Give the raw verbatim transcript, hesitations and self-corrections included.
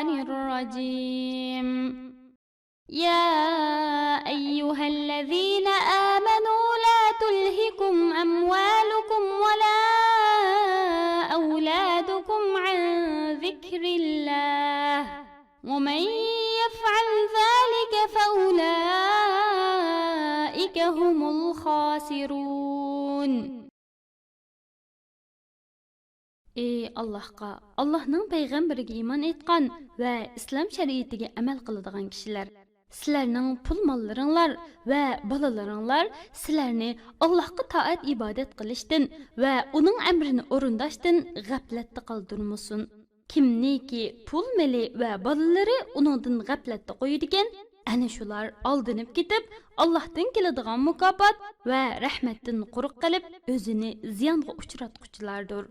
الرجيم. يا أيها الذين آمنوا لا تلهكم أموالكم ولا أولادكم عن ذكر الله، ومن يفعل ذلك فأولئك هم الخاسرون. ئى ئاللاھقا، ئاللاھنىڭ پەيغەمبىرىگە ئىمان ئېيتقان ۋە ئىسلام شەرىئىتىگە ئەمەل قىلىدىغان كىشىلەر، سىلەرنىڭ پۇل ماللىرىڭلار ۋە بالىلىرىڭلار سىلەرنى ئاللاھقا تائەت ئىبادەت قىلىشتىن ۋە ئۇنىڭ ئەمرىنى ئورۇنداشتىن غەپلەتتە قالدۇرمىسۇن. كىمنىكى پۇل مېلى ۋە بالىلىرى ئۇنىڭدىن غەپلەتتە قويىدىكەن، ئەنە شۇلار ئالدىنىپ كېتىپ، ئاللاھتىن كېلىدىغان مۇكاپات ۋە رەھمەتتىن قۇرۇق قېلىپ، ئۆزىنى زىيانغا ئۇچراتقۇچىلاردۇر.